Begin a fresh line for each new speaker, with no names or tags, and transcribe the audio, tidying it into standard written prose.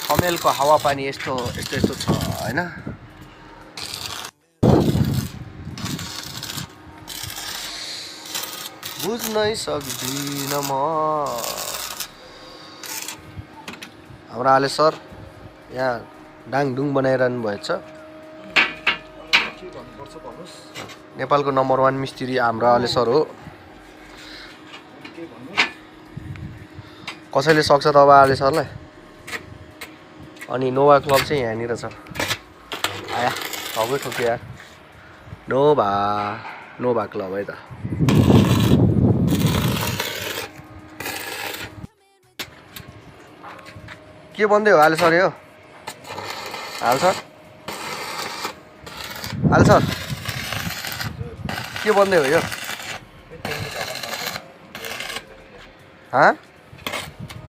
ठमेलको हावापानी यस्तो छ हैन। बुझ्नै सक्दिन म। हाम्रो आले सर यहाँ डाङडुङ बनाइरहनु भएछ। नेपालको नम्बर 1 मिस्त्री हाम्रो आले सर हो। कसैले सक्छ त अब आले सरलाई। अनि नोभा क्लब चाहिँ यहाँनिर छ। आया सबै ठोक्यो यार। नोभा क्लब है त। के भन्दै हो आले सर यो? आले सर के भन्दै हो यो? हाँ